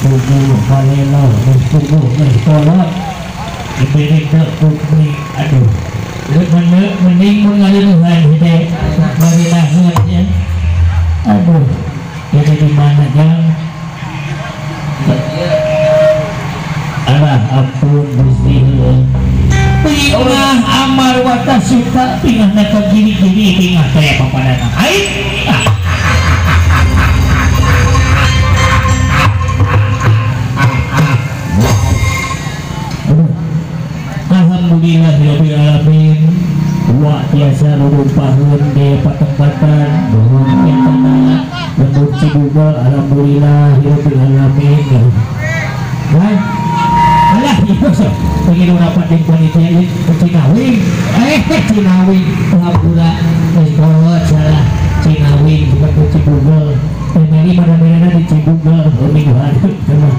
Puguh balelo, geus puguh geus kolot. Diberi teu aduh. Mending mun ngaleuhan hide bari naheun nya. Aduh, jadi di mana jang? Alah ampun Gusti heuh. Pingah amar watasuka pingahna ka giri-giri pingah teh papadana. Aing. Alhamdulillahirabbil alamin. Wa tiasa rurupaheun di patempatan nuhun kana lembut Cibugel alhamdulillahirabbil alamin. Nah, alah ieu sok pengen rapat jeung panitia ieu Cinawing. Cinawing hampura geus kolot salah Cinawing bukan ke Cibugel. Meli mana-mana di Cibugel minggu hareup cenah.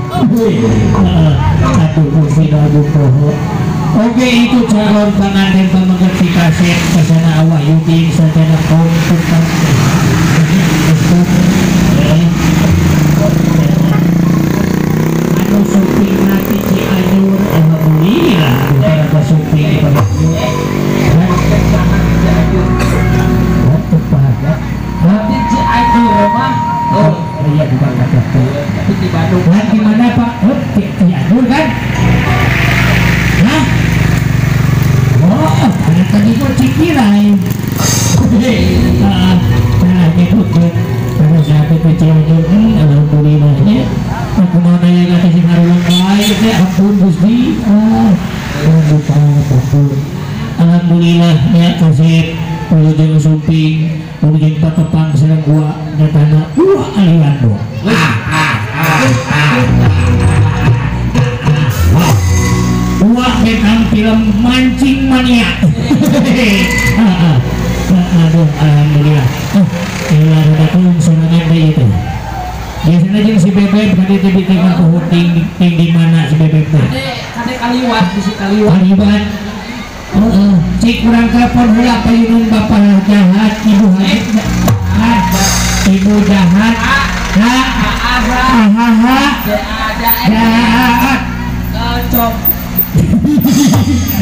Aduh Gusti Agung poho. Oke itu calon pengantin pemegang si kaset kesana awak yuki sarjana komputer anu suping nanti Cianjur alhamdulillah aduh suping nanti Cianjur mah oh iya bukan kata tapi di Bandung kan di mana Pak? Oh Cianjur kan? Hah? Oh, ada tadi kok Cikirai. Nah, nyebutkan pada saat itu Cianjur, alhamdulillahnya. Aku mau nanya kata si haruang baik, ya ampun Gusti. Lupa, ampun. Alhamdulillah, ya kasih wilujeng sumping, wilujeng patepang sareng gua nyatana dua aliando. Dua betang film mancing mania. Aduh, alhamdulillah. Ya datang sorangan deui itu. Biasanya jeung si Bebek tadi teh di tengah ting ting di mana si Bebek teh? Kade kaliwat bisi kaliwat. Kaliwat. Heeh. Cik urang telepon heula payunun bapak jahat, ibu jahat. Ibu jahat. Ha ha ha ha. Jahat. Kocok.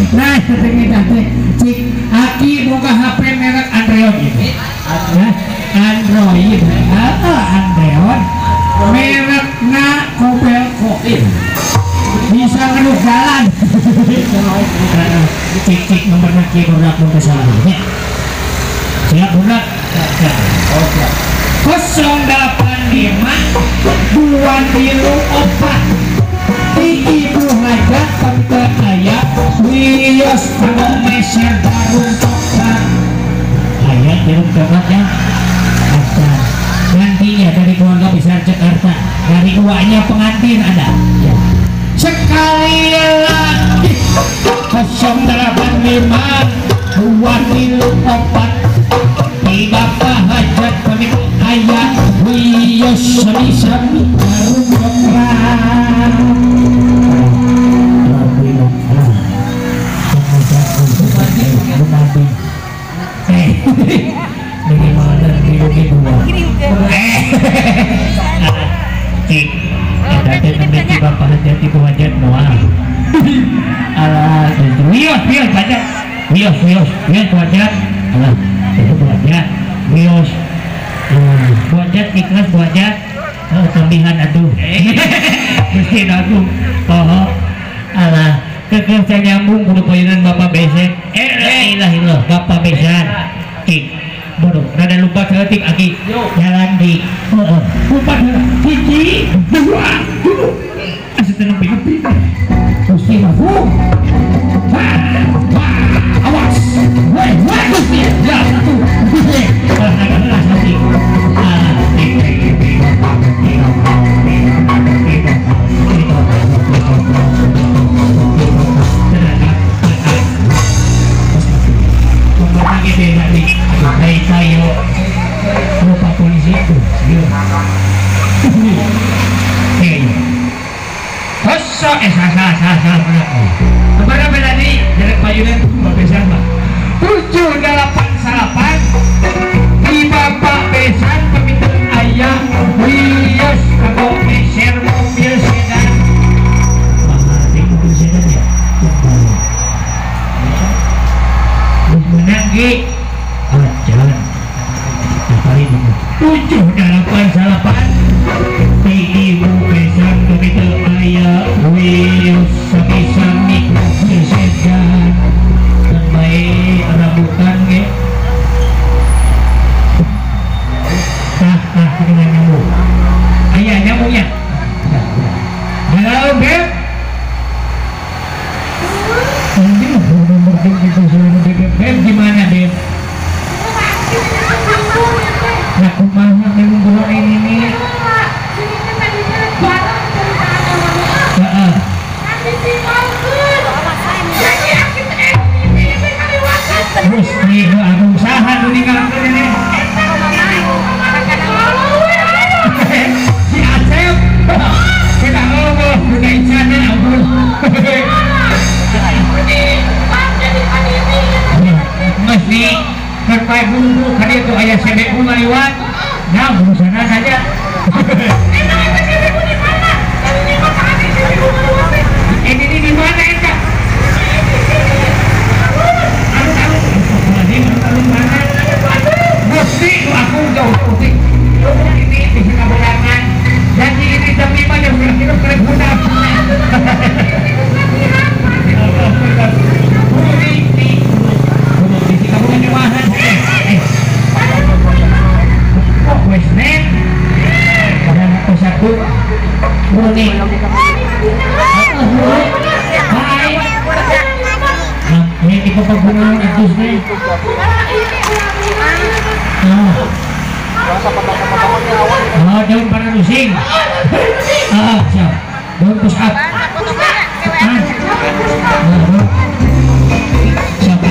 Nah, tetengnya teh cik aki boga HP merek Android gitu. Android, Android merekna Kobelco. Bisa ngeluh jalan. Cik cik nomorna kieu budak mun teu salah. Siap budak? Oke. 085 234 di ibu hajat pamita ayah wios kanggo meser jarum coklat ayah jarum coklat ya ada nantinya dari keluarga besar Jakarta dari uaknya pengantin ada ya. Sekali lagi 085 234 di bapak hajat pamita ayah wios sami-sami jarum coklat. Cik, ada temen bapak hajat ibu hajat moal. Alah, wios wios hajat, wios wios wios hajat, alah, itu hajat, wios, hajat ikhlas hajat, tambihan aduh, Gusti agung, poho, alah, kekeh saya nyambung kudu payunan bapak besan, ilah ilah bapak besan, cik. Bodoh, rada lupa saeutik aki jalan di lupa hiji dua tilu asa teu nempi nepi Gusti Agung awas weh weh Gusti ya satu alah nanti tayo lupa polisi itu. Kosong salah salah kepada berarti jarak payunan bapak mah 789 di bapak besan pemimpin ayah wios kanggo meser mobil. Gusti nu agung saha nu ninggalkeun ini? Si Acep. Kita ngomong buka icana ampun. Mesti kan pae buru-buru ka dieu tuh aya CBU ngaliwat. Nah, burusana saja. Emang eta CBU di mana? Ini di mana eta? Alun-alun mana? Gusti nu aku jauh putih. Ini di Sikabelangan. Janji ini jam 5 jam 9 hidup kerek budak. Oh, daun pararusing. Ah, siap. Daun push up. Siap.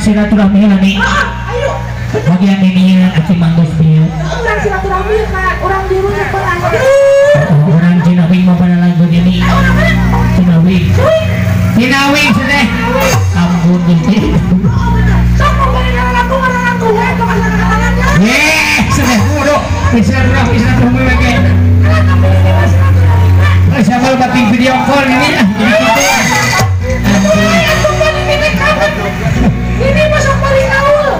Silaturahmi lah nih. Ayo. Bagian ini aki manggus dia. Orang silaturahmi kan, orang biru nyepelan. Orang Cinawing mau pada lagu ini. Cinawing. Cinawing sudah. Ampun Gusti. Yes, sudah bodoh. Silaturahmi silaturahmi lagi. Sama bating video call ini ah. Ini masuk paling awal.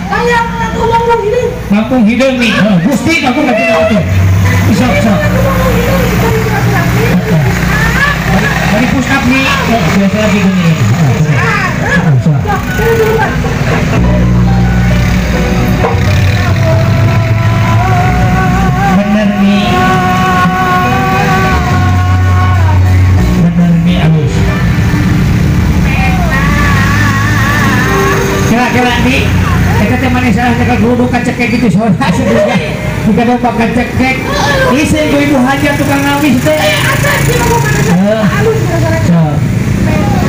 Kayak ngomong hidung. Kampung hidung nih. Gusti aku nggak tahu tuh. Bisa bisa. Bari push up nih. Biasa lagi gini. Bener nih. Bener nih halus. gitu sora juga ada pakai cekek. Isi ibu hajat tukang ngawis teh. Acan sih mau mana halus gara-gara. Bye.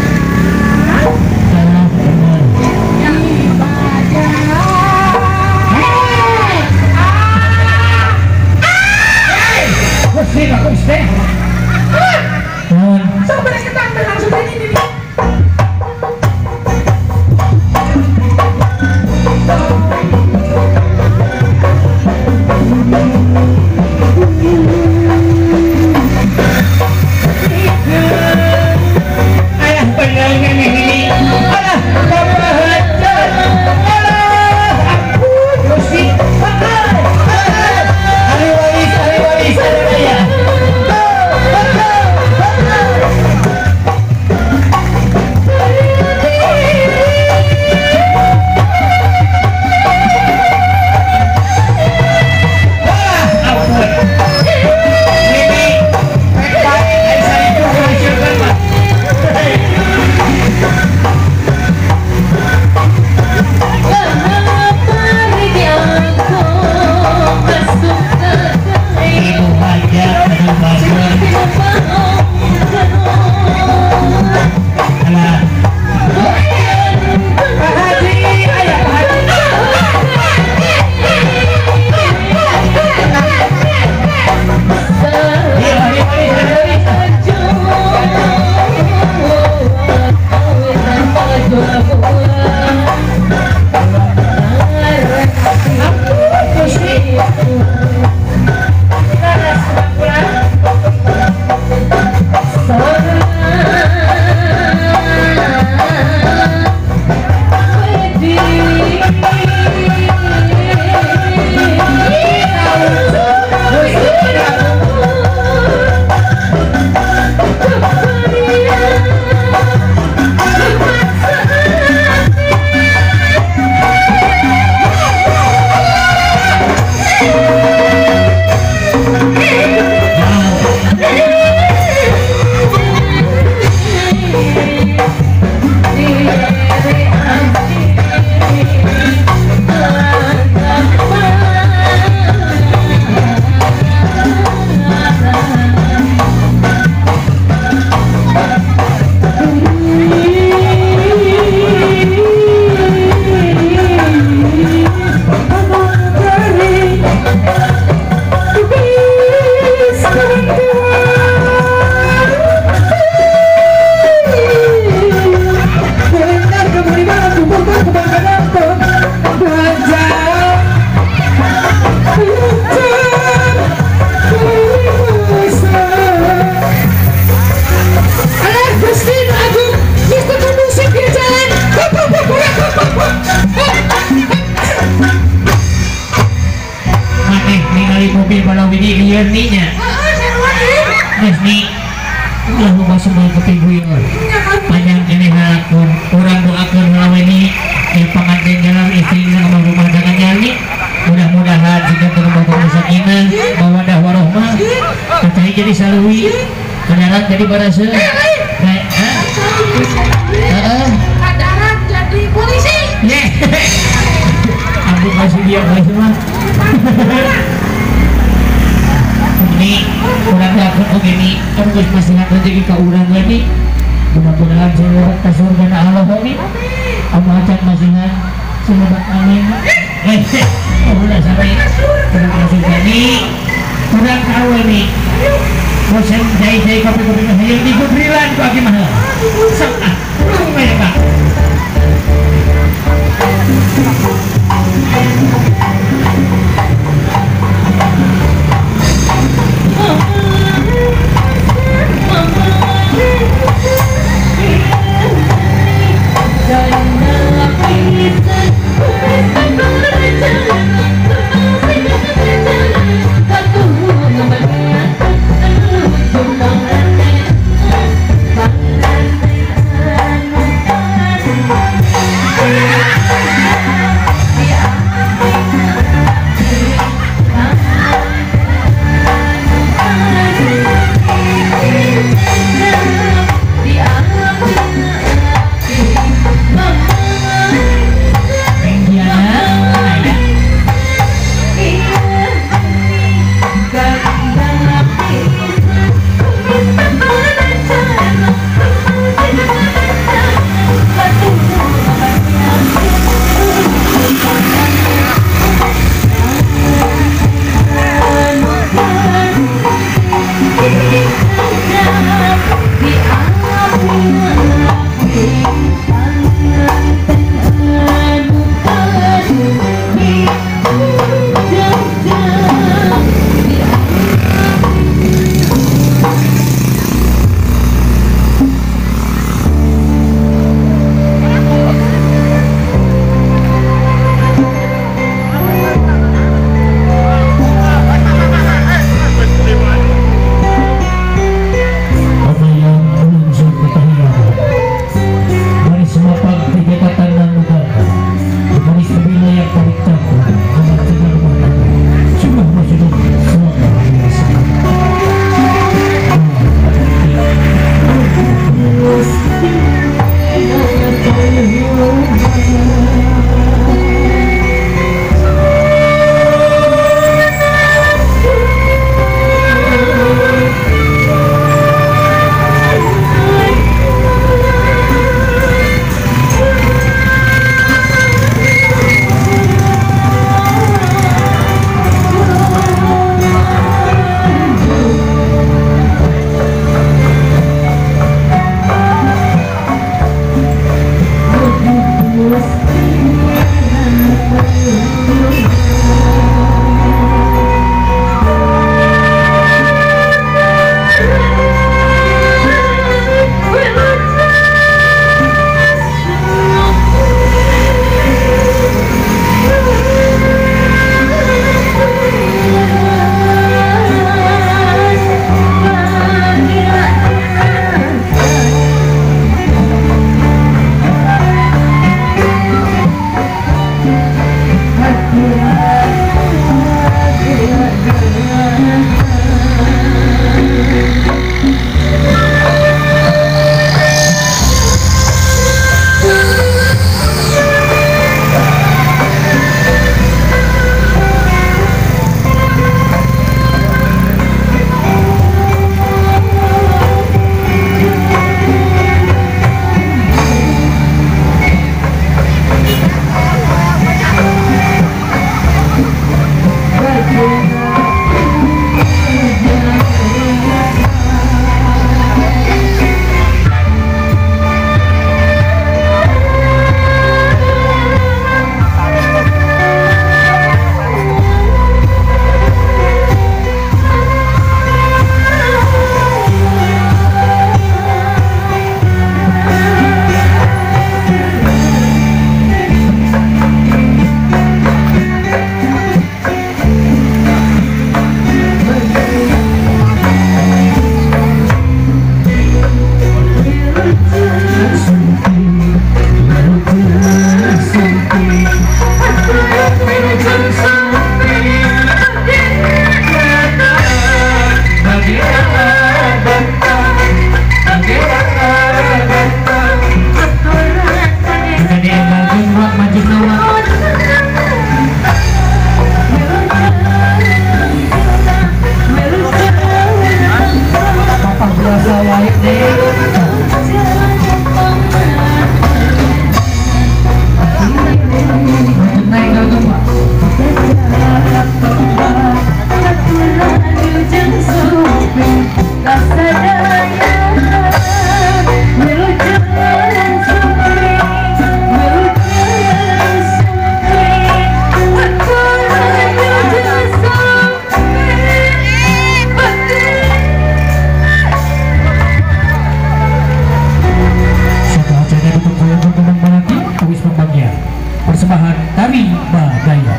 Persembahan Tari Badaya.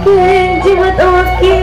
Jimat oke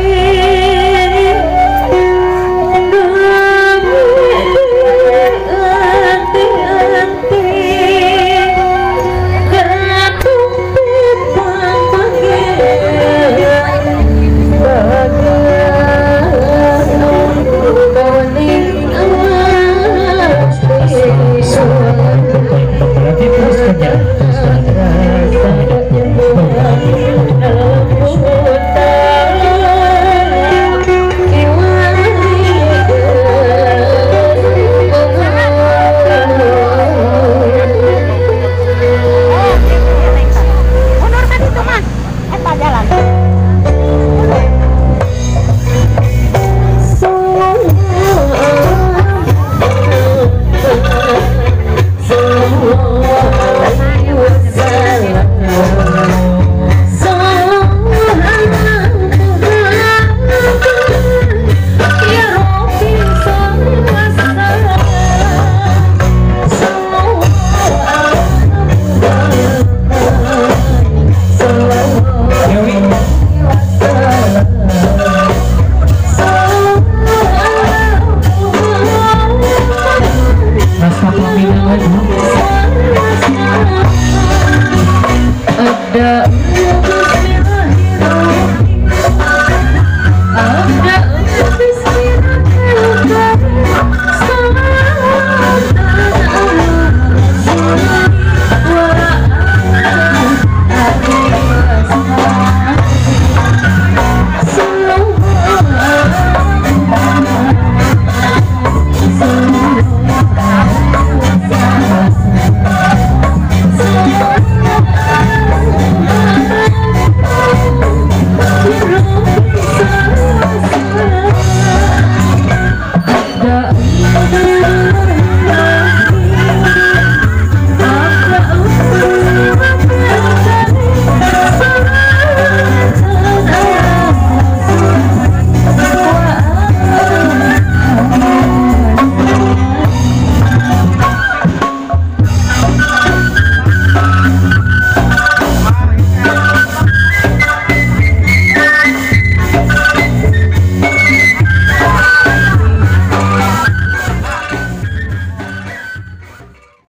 Ada.